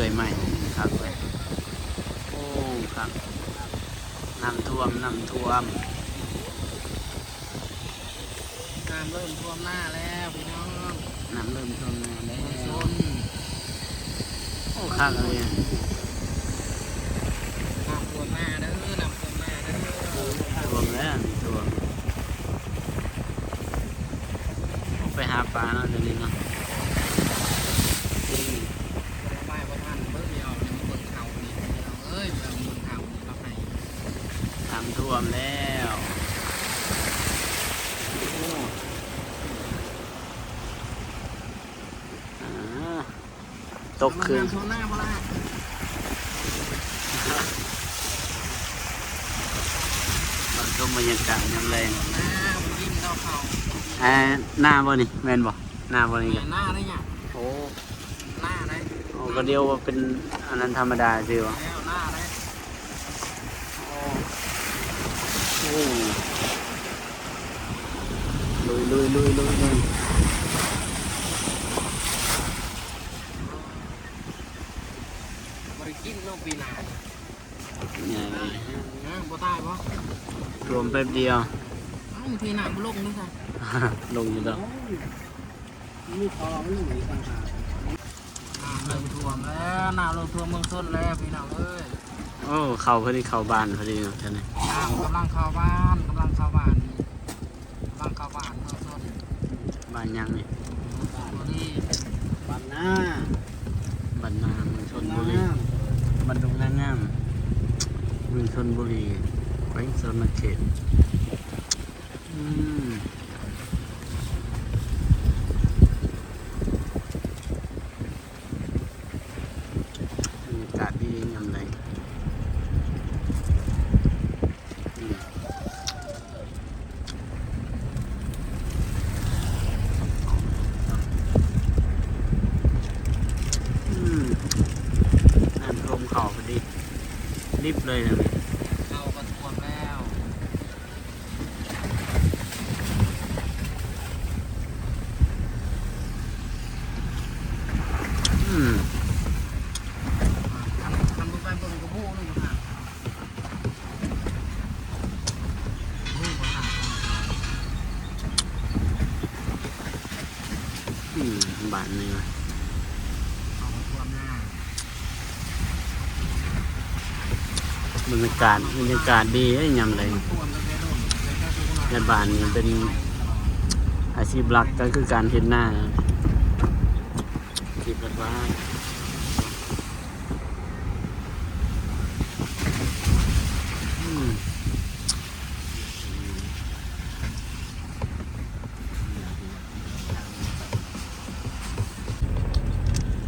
ເລີຍໃໝ່ຄັກເລີຍ. ໂອ້ ຄັກ ນ້ຳຖ້ວມ ນ້ຳຖ້ວມ. ນ້ຳເລີ່ມຖ້ວມນາແລ້ວພີ່ນ້ອງ ນ້ຳເລີ່ມຖ້ວມນາແລ້ວ. ໂອ້ ຄັກເລີຍ ນ້ຳຖ້ວມນາເດີ ນ້ຳຖ້ວມນາເດີ ຖ້ວມແລ້ວ ຖ້ວມ. ໄປຫາປາເນາະ ດຽວນີ້ເນາະ ໄປບໍ່ທັນ ເບິ່ງ ດຽວເບິ່ງເຂົ້ານີ້ ເອີຍ ເບິ່ງເຂົ້ານີ້ ນ້ຳຖ້ວມແລ້ວ. ໂອ້ ອາ ຕົກຄືນ ມາຊົມບັນຍາກາດຍາມແລງ. ອາ ນາບໍ່ນີ້ ແມ່ນບໍ່? ນາບໍ່ນີ້? ນາໄດ້ຫຍັງ? ໂອ້ ນາໄດ້. ໂອ້ ກໍດຽວວ່າເປັນອັນນັ້ນທຳມະດາຊື່ວ່າ ນາໄດ້. ໂອ້ ລຸຍ ລຸຍ ລຸຍ ລຸຍ ລຸຍ. ບໍ່ໄດ້ກິນເນາະປີໜ້າ ໃຫຍ່ ນະ ບໍ່ຕາຍບໍ່? ຖ້ວມແປັບດຽວ ເອົ້າ ເທນ້ຳບໍ່ລົງເດ້ ລົງຢູ່ດອກ. ໂອ້ຍ ມີຕໍ່ມັນລົງອີກຕ່າງຫາກ. ນ້ຳເລີ່ມຖ້ວມແລ້ວ ນ້ຳເລີ່ມຖ້ວມເມືອງຊົນແລ້ວພີ່ນ້ອງເອີຍ. ໂອ້ ເຂົ້າພໍດີ ເຂົ້າບ້ານພໍດີເນາະ ແຖວນີ້ ນ້ຳກຳລັງເຂົ້າບ້ານ ກຳລັງເຂົ້າບ້ານ ກຳລັງເຂົ້າບ້ານເມືອງຊົນ. ບ້ານຫຍັງນີ້? ບ້ານນາ ບ້ານນາ ເມືອງຊົນບູລີ ບ້ານດົງນາງາມ ເມືອງຊົນບູລີ ແຂວງສະຫວັນນະເຂດ. ອືມ ບັນຍາກາດດີຍາມໃດ. ອືມ ອືມ ນ້ຳຖ້ວມເຂົ້າພໍດີ ລິບເລີຍນະ ເຂົ້າກໍຖ້ວມແລ້ວ. ອືມ ຄັນ ຄັນບໍ່ໄປເບິ່ງກໍບໍ່ຮູ້ນຳ ບໍ່ຮູ້ນຳ ບໍ່ຮູ້ວ່າ ອືມ ບ້ານນີ້ວ່າ ເຂົ້າມາຖ້ວມນາ. ບັນຍາກາດ ບັນຍາກາດດີເດ້ຍາມແລງ ແລະ ບ້ານນີ້ເປັນອາຊີບຫຼັກກໍຄືການເຮັດນາ ອາຊີບຫຼັກໆ. ອືມ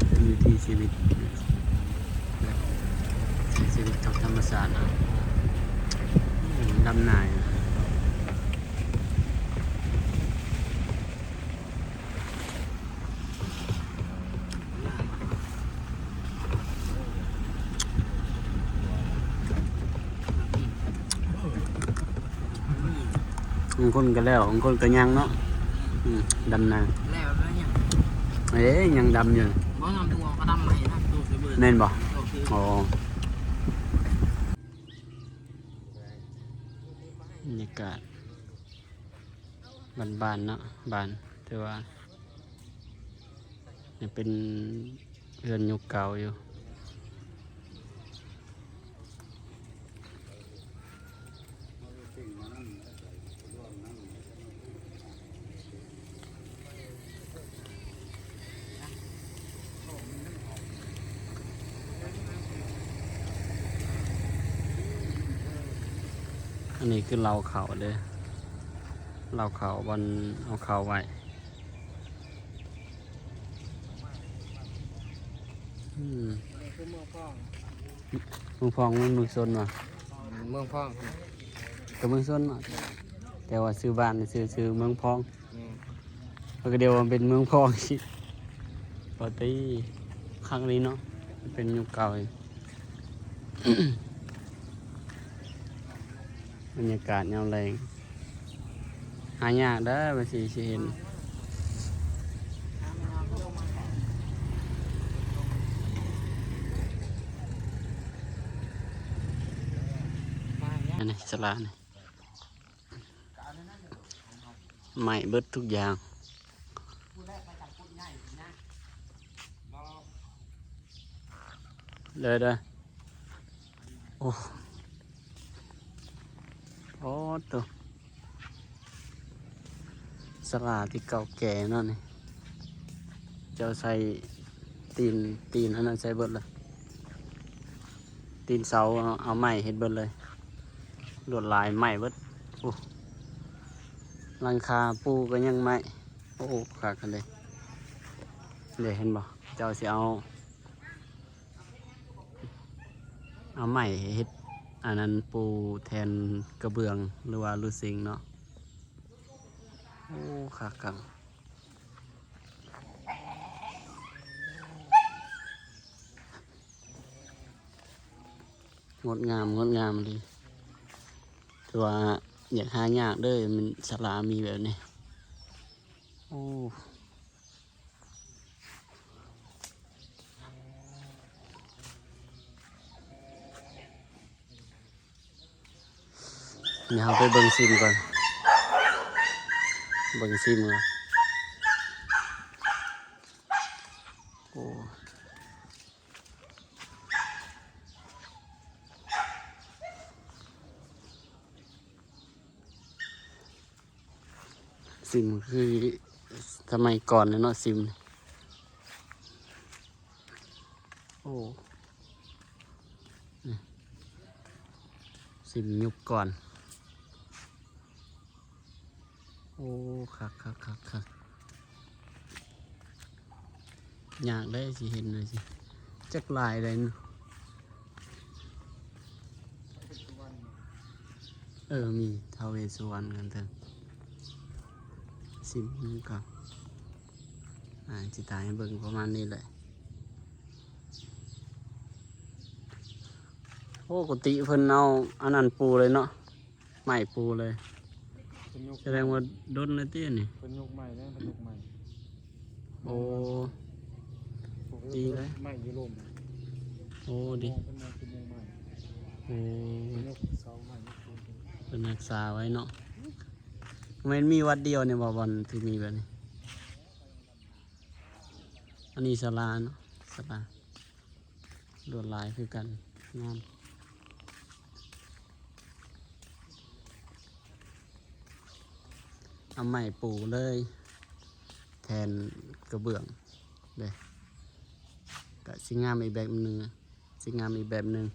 ເປັນວິຖີຊີວິດ ແບບໃຊ້ຊີວິດກັບທຳມະຊາດເນາະ. ອືມ ດຳນາຢູ່. ບາງຄົນກໍແລ້ວ ບາງຄົນກໍຍັງເນາະ. ອືມ ດຳນາ ແລ້ວ ແລ້ວຍັງ ເອີ ຍັງດຳຢູ່ ບໍ່ ນ້ຳຖ້ວມກໍດຳໃໝ່ນະ. ແມ່ນບໍ່? ອໍ ບັນຍາກາດ ບ້ານໆເນາະ ບ້ານ ແຕ່ວ່າຍັງເປັນເຮືອນຍຸກເກົ່າຢູ່. ອັນນີ້ຄືເລົ້າເຂົ້າເດີ້ ເລົ້າເຂົ້າ ບ່ອນເອົາເຂົ້າໄວ້. ອືມ ເມືອງພອງ ເມືອງພອງ ເມືອງຊົນຫວາ? ເມືອງພອງ ກໍເມືອງຊົນເນາະ ແຕ່ວ່າຊື່ບ້ານຊື່ ຊື່ເມືອງພອງ. ແມ່ນ ເພິ່ນກໍດຽວວ່າເປັນເມືອງພອງອີກ ປະຕິ ຄັກນີ້ເນາະ ເປັນຍຸກເກົ່າອີກ. ບັນຍາກາດຍາມແລງ ຫາຍາກເດີ້ ວ່າຊິ ຊິເຫັນ. ນີ້ສາລານີ້ ໄໝ້ເບິດທຸກຢ່າງ ເດີໆ ໂອ້ ໂອ້ໂຕ ສາລາທີ່ເກົ່າແກ່ເນາະນີ້ ເຈົ້າໃສ່ຕີນ ຕີນອັນນັ້ນໃສ່ເບິດເລີຍ ຕີນເສົາເອົາໄມ້ເຮັດເບິດເລີຍ ລວດລາຍໄມ້ເບິດ ໂອ້ ຫຼັງຄາປູກໍຍັງໄມ້ ໂອ້ ຄັກອັນເດ ເດ ເຫັນບໍ່ ເຈົ້າຊິເອົາ ເອົາໄມ້ເຮັດອັນນັ້ນປູແທນກະເບື້ອງ ຫຼືວ່າລູຊິງເນາະ ໂອ້ ຄັກໆ ງົດງາມ ງົດງາມອີ່ຫຼີ ຖືວ່າຢາກຫາຍາກເດີ ມັນສາລາມີແບບນີ້ ໂອ້. ດຽວເຮົາໄປເບິ່ງຊິມກ່ອນ ເບິ່ງຊິມກ່ອນ ໂອ້. ຊິມຄືສະໄໝກ່ອນເນາະ ຊິມ ໂອ້ ຊິມຍຸກກ່ອນ ໂອ້ ຄັກໆໆໆ. ຍາກເດ້ຊິເຫັນໜ່ອຍຊິ ຈັກລາຍໃດເນາະ ເອີ ມີທ້າວເວດສຸວັນກັນເຖິງ ຊິມນີ້ກ່ອນ ອາ ຊິຖ່າຍໃຫ້ເບິ່ງປະມານນີ້ແຫຼະ ໂອ້ ກຸຕິເພິ່ນເອົາອັນນັ້ນປູເລີຍເນາະ. ໄມ້ປູເລີຍ ເພິ່ນຍົກ ສະແດງວ່າດົນແລ້ວຕິອັນນີ້ ເພິ່ນຍົກໄມ້ເດ້ ເພິ່ນຍົກໄມ້ ໂອ້ ດີເລີຍ ໄມ້ຢູ່ລົມ ໂອ້ ດີ ເພິ່ນມອງເປັນມຸມໄມ້ ໂອ້ ເພິ່ນຍົກເສົາໄມ້ ເພິ່ນຮັກສາໄວ້ເນາະ ແມ່ນມີວັດດຽວນີ້ບໍ່ ບ່ອນທີ່ມີແບບນີ້ ອັນນີ້ສາລາເນາະ ສາລາ ລວດລາຍຄືກັນ ງາມ ເອົາໄມ້ປູເລີຍ ແທນກະເບື້ອງເດ້ ກະຊິງາມອີກແບບໜຶ່ງ ຊິງາມອີກແບບໜຶ່ງ